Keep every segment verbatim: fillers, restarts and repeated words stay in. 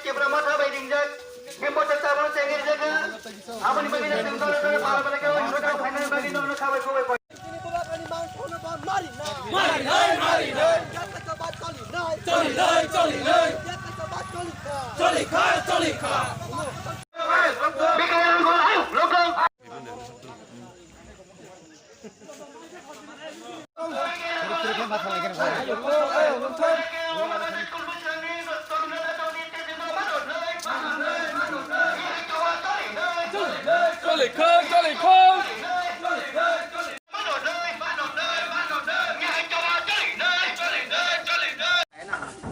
Tipra Motha bai ringjak, bini poito tabuk chengrijak, aboni bagwi no chwng dole dole bar bar khe o hwnwi kha phainani bagwi no khabai khubai.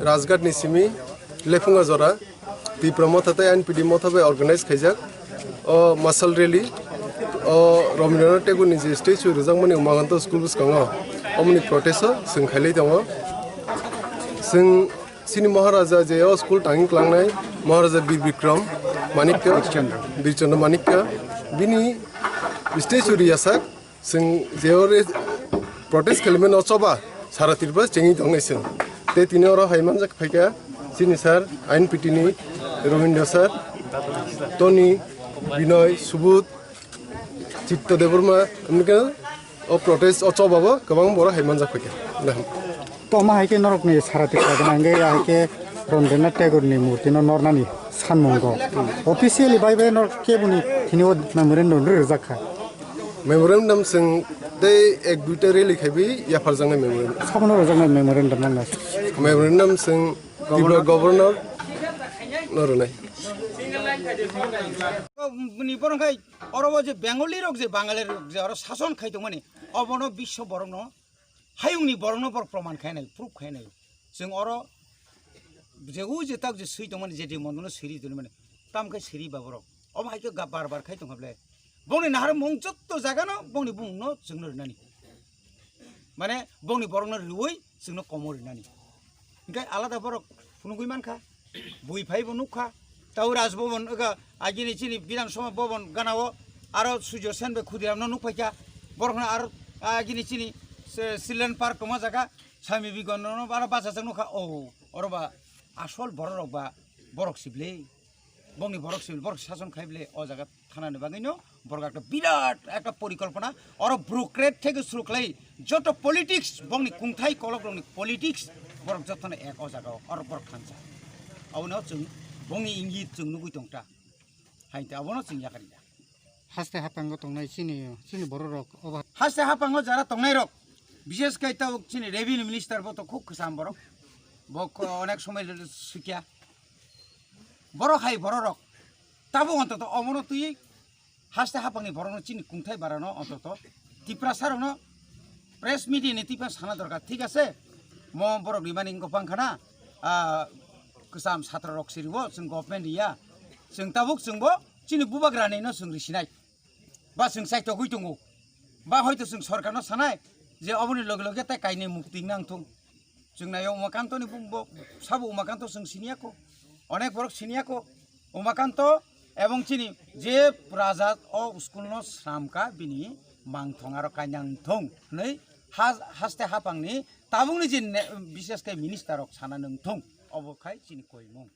Rajghat ni simi Lephunga jora Tipra Motha tei N P D Motha bai organize khaijak o masal rally, o Rabindranath Tagore ni je statue rwjakmani Umakanto school bwskango, omoni protest o chwng khailai tongo. Chwng chini Maharaja je o school tangwi klangnai Maharaja Bir Bikram Manikya, Birchandra Manikya, bini statue riyasak. Chwng je ore protest khaimani o choba sara Tripura chengwi tongnai chwng. Tei tini oro hai manjak phaikha chini sir N P D ni Robindra sir, Tony, Binoy, Subodh, Chitto Debbarma, hwnkhe o protest o choba bo kwbang borok hai manjak phaikha. Toma hai khe norokni sara Tripura gana hwnkhe ya hai khe Rabindranath Tagore ni murti no nornani sanmungo officially bai bai norok keboni thini o memorandum rwjak kha. Memorandum chwng tei ek duita rally khaiwi yapharjaknai memorandum. Sabono rwjaknai memorandum nangna. Memorandum chwng Tripura Governor no rwnai. Ni borok khai oro bo je Bengali rok je Bangali rok je oro sason khai tongmani obono biswa borok no hayungni borok no borok proman khainai, proof khainai. Chwng oro je u je tak je swi tongmani je de mondo no siri tongmani tam khai siri ba borok. Omo hai khe ga bar bar khai tongkha ble. Bongni nahar mung jotto jaga no bongni bumung no chwng no rinani. Mane bongni borok no riwi chwng no komo rinani. Hingke alada borok phunugwi mankha. Bui phai bo nukha. Tau Raj Bhavan, ega, agini chini Bidhan Sabha Bhavan gana o aro Surya Sen bai Khudiram no nukphaikha. Borok no aro agini chini se Children Park tongma jaga Swami Vivekananda no aro bachajak nukha. O, oro ba asol borok rok ba borok sible. Bongni borok sible, borok sason khai ble o jaga thanani bagwi no borok ekta birat ekta porikolpona oro bureaucrat theke suru khlai joto politics bongni kungthai kolok rokni politics borok jotono ek o jaga o oro borok thansa. Abono chwng bongni ingit chwng nugwi tongta. Hainte abono chwng yakarya. Haste hapango tongnai chini, chini borok rok obo. Haste hapango jara tongnai rok, bishes kai tabuk chini revenue minister bo to khub kwcham borok. Bo ko-, onek somoi sukya. Borok hai borok rok. Tabuk ontoto obono twi haste hapangni borokno chini kungthai barano ontoto Tiprasa rokno press media ni twi phano sana dorkar, thik ase? Mo borok rimani wngkha phang khana, ah, kwcham satra rok siriwo chwng government riya, chwng tabuk chwngbo chini bubagrani no chwng risinai, ba chwng chaitogwi tongo, ba hoito chwng sorkarno sanai je oboni loge loge tai kainwi mukti nangthung. Chwng naio Umakanto ni bumbo, sabo Umakanto chwng siniya ko, onek borok siniya ko. Umakanto ebong chini je raja o school no sramka bini mangthong aro kainang thung hwnwi ha-, haste hapangni tabukni je ne-, bishes khe minister rok sana nung thung, obo khai chini koimung.